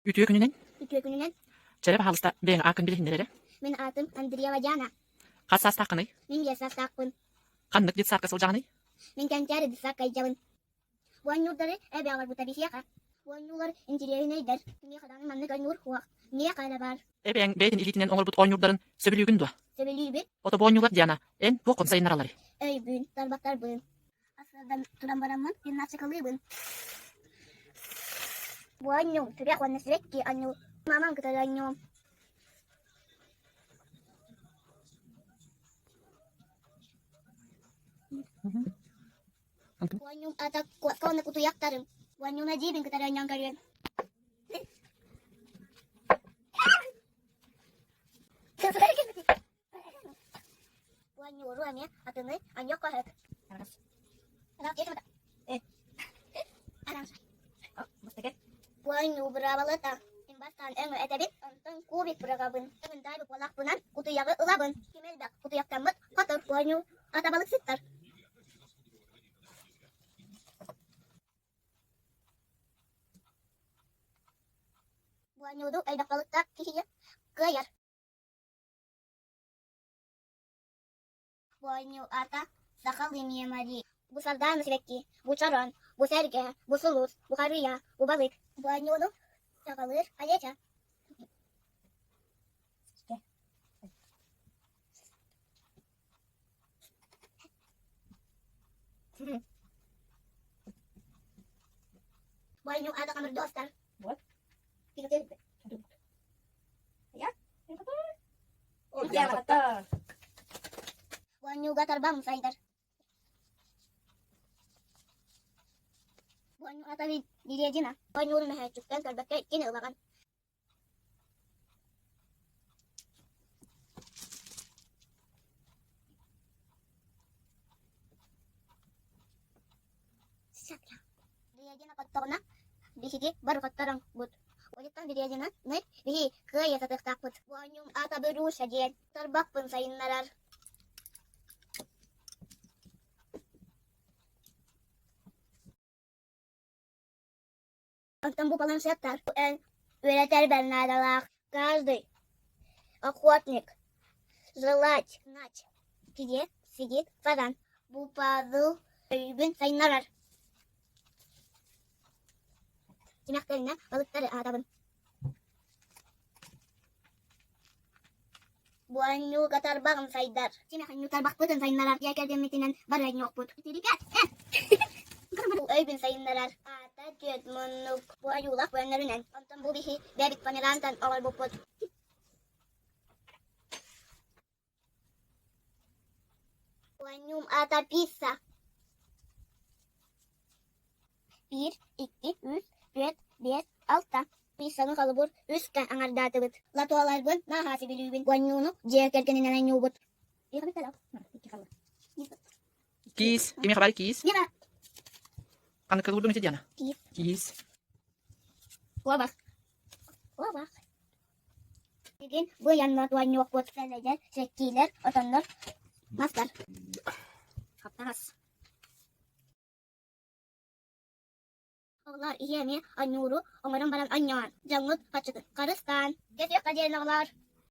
Үтүө күнүнэн! Үтүө күнүнэн! Чэрэ, баһаалыста, бэйэҥ ааккын билиһиннэр эрэ. Мин аатым Андреева Диана. Хас саастааххыный? Мин биэс саастаахпын. Ханнык детсадка сылдьаҕыный? Мин Кэнчээри детсадка илдьэбин. Бу оонньуурдары эбэ оҥорбута биһиэхэ. Бу оонньуулар интириэһинэйдэр. Миэхэ даҕаны маннык оонньуур суох. Миэхэ эрэ баар. Эбээҥ бэйэтин илиитинэн оҥорбут оонньуурдарын сөбүлүүгүн дуо? Сөбүлүүбүн. Ото бу оонньуулар Диана, эн туоххун сайыннаралларый? Өйбүн, тарбахтарбын. Асыардан туран бараммын гимнастикалыыбын. Бу оонньуум сүрэх уонна сибэкки оонньуу. Мамам кытары оонньуом. Бу оонньуум аата куоска уонна кутуйахтарым. Бу оонньууну эдьиийбин кытары оонньоон көрүөм. Оонньууру эмиэ атыны анньыах сөп. Оонньуу быраабылата мин бастаан өҥө этэбин, онтон кубик быраҕабын. Өҥүн буолахпынан кутуйаҕы ылабын. Ким элбэх кутуйахтаммыт хотор оонньуу ата балыксыттар. Оонньууну элбэх балыктаах киһи кыайар. Оонньуу аата сахалыы мемори. Бу сардаана сибэкки, бу чороон, бу сэргэ, бу сулус, бу харыйа, бу балык. Бу оонньууну саҕалыыр Олеся. Бу оонньуу аата хамырдуостар. Оонньууга тарбам сайдар. Оонньуу ата Лилиадина. Оонньууру мөһөөччүктэн көрбөккө иккини ылаҕын. Лилиадина хоттоҕуна, биһиги бары хоттороҥбут. Олиттан Лилиадинаны биһи кыайа сатыахтаахпыт. Оонньуум аата Бөрүүшэ диэн тарбахпын сайыннарар. Оттон бу планшеттар эн үөрэтэрбэр наадалаах. Каждый охотник желать знать, где сидит фазан. Бу пазл өйбүн сайыннарар. Тимэхтэринэн балыктары аатабын. Бу оонньууга тарбаҕым сайдар. Тимэх оонньуу тарбахпытын сайыннарар дьиэ кэргэммитинэн бары оонньуохпут. Бу өйбүн сайыннарар. Аата түөрт муннук. Бу ойуулаах бөөннөрүнэн. Онтон бу биһи бэйэбит померантан оҥорбуппут. Оонньуум аата пицца. Биир, икки, үс, түөрт, биэс, алта. Писсаны холобур үскэ аҥардаатыбыт. Латуаларбын наһаа сөбүлүүбүн. Оонньууну дьиэ кэргэнинэн оонньуубут. Киис. Кимиэхэ баар киис? Ханнык кылгырдым ити Диана? Киис. Киис. Куобах. Куобах. Билигин бу янна туонньуохпут сэлэйэр, сэккиилэр, отоннор, мастар. Хаптаҕас. Оҕолоор, иһиэ эмиэ анньууру оҥорон баран анньаан, дьоҥҥут хаччытын харыстаан. Кэтиэххэ диэн оҕолоор.